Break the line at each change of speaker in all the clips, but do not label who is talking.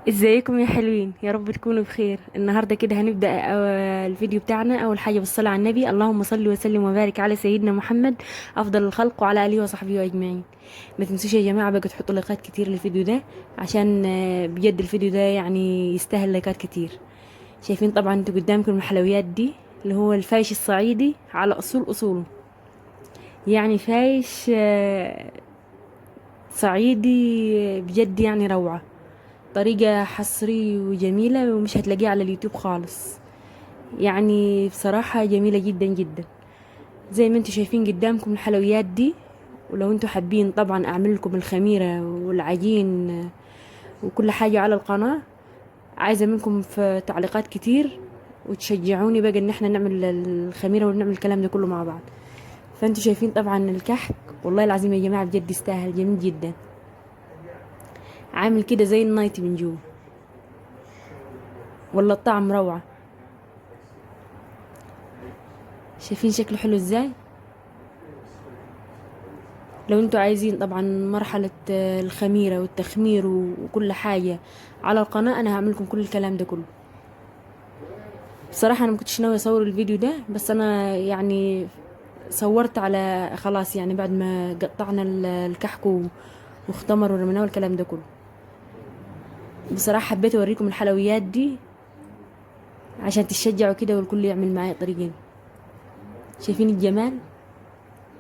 ازيكم يا حلوين؟ يا رب تكونوا بخير. النهارده كده هنبدأ الفيديو بتاعنا. اول حاجة بالصلاة على النبي، اللهم صل وسلم وبارك على سيدنا محمد افضل الخلق وعلى اله وصحبه اجمعين. ما تنسوش يا جماعة بقى تحطوا لايكات كتير للفيديو ده، عشان بجد الفيديو ده يعني يستاهل لايكات كتير. شايفين طبعا انتوا قدامكم الحلويات دي اللي هو الفايش الصعيدي على اصول اصوله، يعني فايش صعيدي بجد، يعني روعه، طريقة حصري وجميلة ومش هتلاقيها على اليوتيوب خالص، يعني بصراحة جميلة جدا جدا. زي ما انتوا شايفين قدامكم الحلويات دي، ولو انتوا حابين طبعا اعمل لكم الخميرة والعجين وكل حاجة على القناة. عايزة منكم في تعليقات كتير وتشجعوني بقى ان احنا نعمل الخميرة ونعمل الكلام ده كله مع بعض. فانتوا شايفين طبعا الكحك، والله العظيم يا جماعة بجد يستاهل، جميل جدا، عامل كده زي النايت من جوه، والله الطعم روعة. شايفين شكله حلو ازاي؟ لو انتوا عايزين طبعا مرحلة الخميرة والتخمير وكل حاجة على القناة، انا هعمل لكم كل الكلام ده كله. بصراحة انا ما كنتش ناوية اصور الفيديو ده، بس انا يعني صورت على خلاص، يعني بعد ما قطعنا الكحك واختمر ورميناه والكلام ده كله. بصراحة حبيت اوريكم الحلويات دي عشان تشجعوا كده والكل يعمل معايا طريقين. شايفين الجمال؟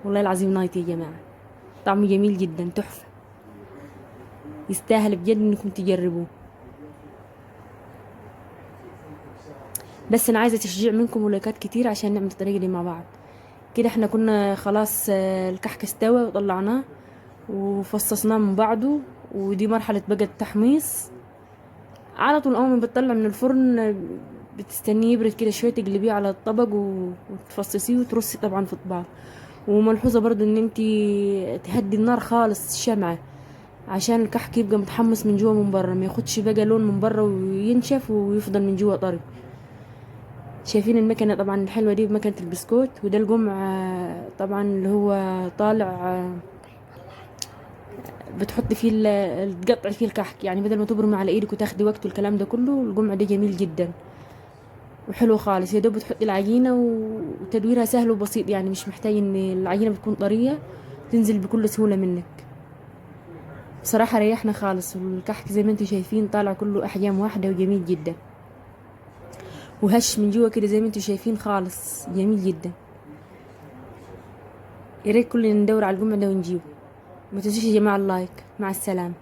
والله العظيم نايت يا جماعة، طعمه جميل جدا، تحفة، يستاهل بجد انكم تجربوه. بس انا عايزة تشجيع منكم ولايكات كتير عشان نعمل الطريقة دي مع بعض. كده احنا كنا خلاص، الكحك استوى وطلعناه وفصصناه من بعضه، ودي مرحلة بقى التحميص. على طول اول ما بتطلع من الفرن بتستنيه يبرد كده شوية، تقلبيه على الطبق وتفصصيه وترصي طبعا في اطباق. وملحوظه برضو ان انتي تهدي النار خالص الشمعة عشان الكحك يبقى متحمص من جوه من بره، ما ياخدش بقى لون من بره وينشف ويفضل من جوه طري. شايفين المكنه طبعا الحلوة دي، مكنه البسكوت، وده الجمع طبعا اللي هو طالع بتحطي فيه تقطعي فيه الكحك، يعني بدل ما تبرمي على ايدك وتاخدي وقت والكلام ده كله. الجمع ده جميل جدا وحلو خالص، يا دوب بتحطي العجينة وتدويرها سهل وبسيط، يعني مش محتاج ان العجينة بتكون طرية، تنزل بكل سهولة منك. بصراحة ريحنا خالص، والكحك زي ما انتم شايفين طالع كله احجام واحدة وجميل جدا، وهش من جوا كده زي ما انتم شايفين خالص، جميل جدا. يا ريت كلنا ندور على الجمع ده ونجيبه. ما تنسوش يا جماعة اللايك. مع السلامة.